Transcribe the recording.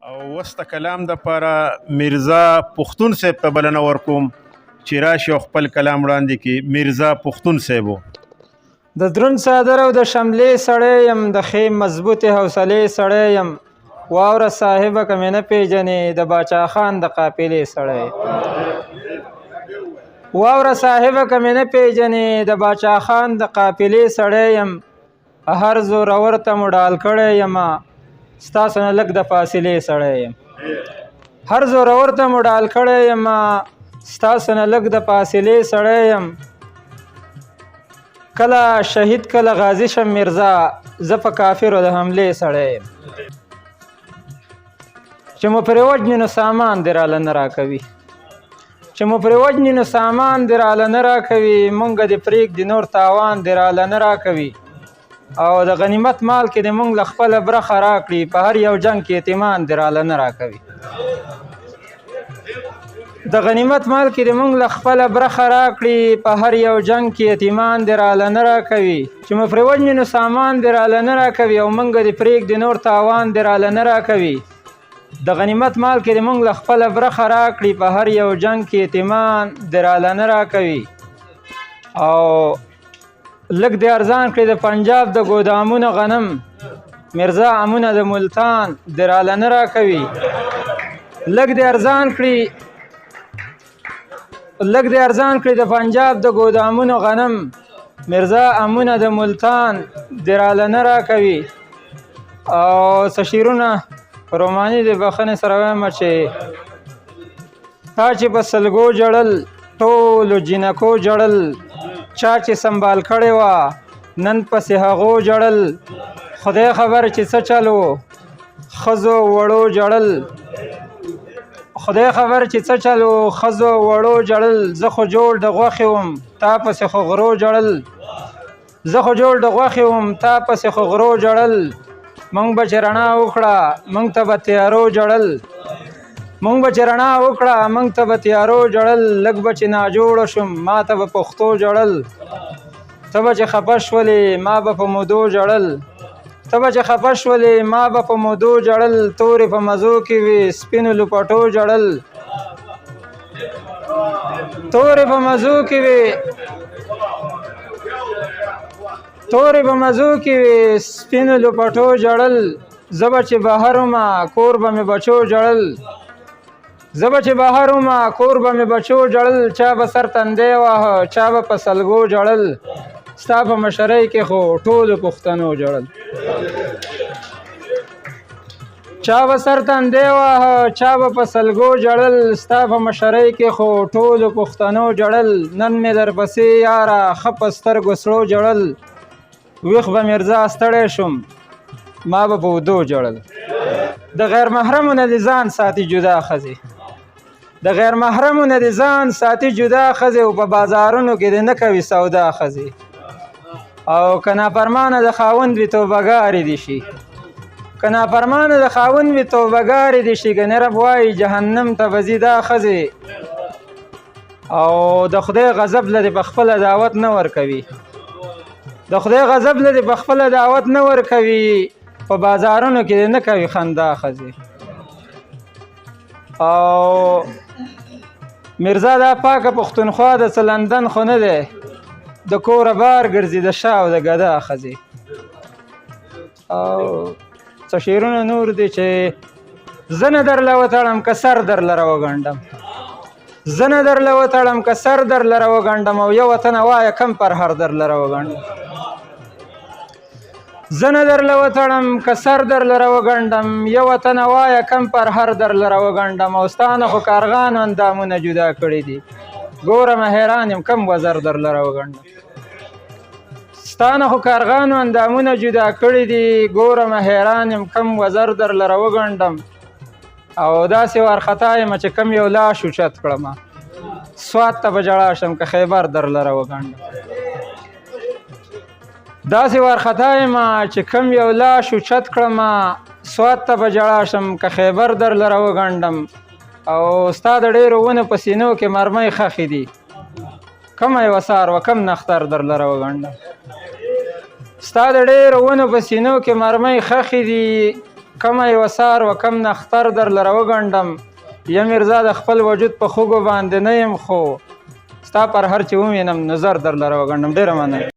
او وسته کلام د پاره میرزا پښتون صاحب ته بلنه ورکوم چې راشي او خپل کلام وړاندې کړي. میرزا پښتون صاحب. د درون څادر او د شملې سړی یم، د ښې مضبوطې حوصلې سړی یم. واوره صاحبه که مې نه پېژنې، د باچا خان د قافلې سړی یم. واوره صاحبه که مې نه پېژنې، د باچا خان د قافلې سړی یم. هر زورور ته مو ډال کړی یم، ستاسو نه لږ د فاصلې سړی یم. هر زورور ته مو ډال کړی یم، ستاسو نه لږ د فاصلې سړی یم. کله شهید کله غازی شم میرزا، زه په کافرو د حملې سړی یم. چې مو پرې وژني نو سامان دې راله نه راکوي، چې مو پرې وژني نو سامان دې راله نه راکوي. مونږ دې پرېږدي نور تاوان دې راله نه راکوي. او د غنیمت مال کې دې مونږ له خپله برخه راکړي، په هر یو جنګ کې یتیمان دې راله نه راکوي. د غنیمت مال کې دې مونږ له خپله برخه راکړي، په هر یو جنګ کې یتیمان دې راله نه راکوي. چې مو پرې وژني نو سامان دې راله نه راکوي، او مونږ دې پرېږدي نور تاوان دې راله نه راکوي. د غنیمت مال کې دې مونږ له خپله برخه راکړي، په هر یو جنګ کې یتیمان دې راله نه راکوي. او لږ دې ارزان کړي د پنجاب د ګودامونو غنم، میرزا امونه د ملتان دې راله نه راکوي. لږ دې ارزان کړي، لږ دې ارزان کړي د پنجاب د ګودامونو غنم، میرزا امونه د ملتان دې راله نه راکوي. او څه شعرونه روماني د بخښنې سره وایم چې تا چې په سلګو ژړل ټولو جینکو ژړل، چا چې سنبال کړې وه نن پسې هغو ژړل. خدای خبر چې څه چل و ښځو وړو ژړل، خدای خبر چې څه چل و ښځو وړو ژړل. زه خو جوړ د غوښې وم تا پسې خو غرو ژړل، زه خو جوړ د غوښې وم تا پسې خو غرو ژړل. مونږ به چې رڼا وکړه مونږ ته به تیارو ژړل، مونږ به چې رڼا وکړه مونږ ته به تیارو ژړل. لږ به چې ناجوړه شوم ما ته به پښتو ژړل، ته به چې خفه شولې ما به په مودو ژړل، ته به چې خفه شولې ما به په مودو ژړل. تورې په مزو کې وې سپینو لوپټو ژړل، تورې په مزو کې وې، تورې په مزو کې وې سپینو لوپټو ژړل. زه به چې بهر وم کور به مې بچو ژړل، زه به چې بهر وم کور به مې بچو ژړل. چا به سر تندی واهه چا به په سلګو ژړل، ستا په مشرۍ کې خو ټولو پښتنو ژړل. چا به سر تندی واهه چا به په سلګو ژړل، ستا په مشرۍ کې خو ټولو پښتنو ژړل. نن مې درپسې یاره ښه په سترګو سړو ژړل، ویښ به میرزا ستړی شوم ما به په اودو ژړل. د غیر محرمو نه دې ځان ساتي جدا ښځې، د غیر محرمو نه دې ځان ساتي جدا ښځې، او په بازارونو کې دې نه کوي سودا ښځې. او که نافرمانه د خاوند وي توبهګارې دې شي، که نافرمانه د خاوند وي توبهګارې دې شي، ګنې رب وایي جهنم ته به ځي دا ښځې. او د خدای غضب له دې په خپله دعوت نه ورکوي، د خدای غضب له دې په خپله دعوت نه ورکوي، په بازارونو کې دې نه کوي خندا ښځې. او میرزا دا پاکه پښتونخوا د څه لندن خو نه دی، د کوره بار ګرځي د شاه او د ګدا ښځې. او څه شعرونه نور دي چې زه نه درله وتړم که سر درله راوګنډم، زه نه درله وتړم که سر درله راوګنډم، او یو وطنه وایه کم پرهر درله راوګنډم. زه نه درله وتړم که سر درله راوګنډم، یو وطنه وایه کم پرهر درله راوګنډم. او ستا نه خو کارغانو اندامونه جدا کړي دي، ګوره مه حیران یم کم وزر درله راوګنډم. ستا نه خو کارغانو اندامونه جدا کړي دي، ګوره مه حیران یم کم وزر درله راوګنډم. او داسې وارخطا یم چې کم یو لاش اوچت کړم، سوات ته به ژړا شم که خیبر درله راوګنډم. داسې وارخطا یم چې کم یو لاش اوچت کړم، سوات ته به ژړا شم که خیبر درله راوګنډم. او ستا د ډېرو ونو په سینو کې مرمۍ ښخې دي، کومه یوه څاروه کم نختر درله راوګنډم. ستا د ډېرو ونو په سینو کې مرمۍ ښخې دي، کمه یوه سار و کم نختر در لره وګنډم. یا میرزا د خپل وجود په خوږو باندې نه یم، خو ستا پر هر چې ووینم نظر در لره وګنډم. ډېره مننه.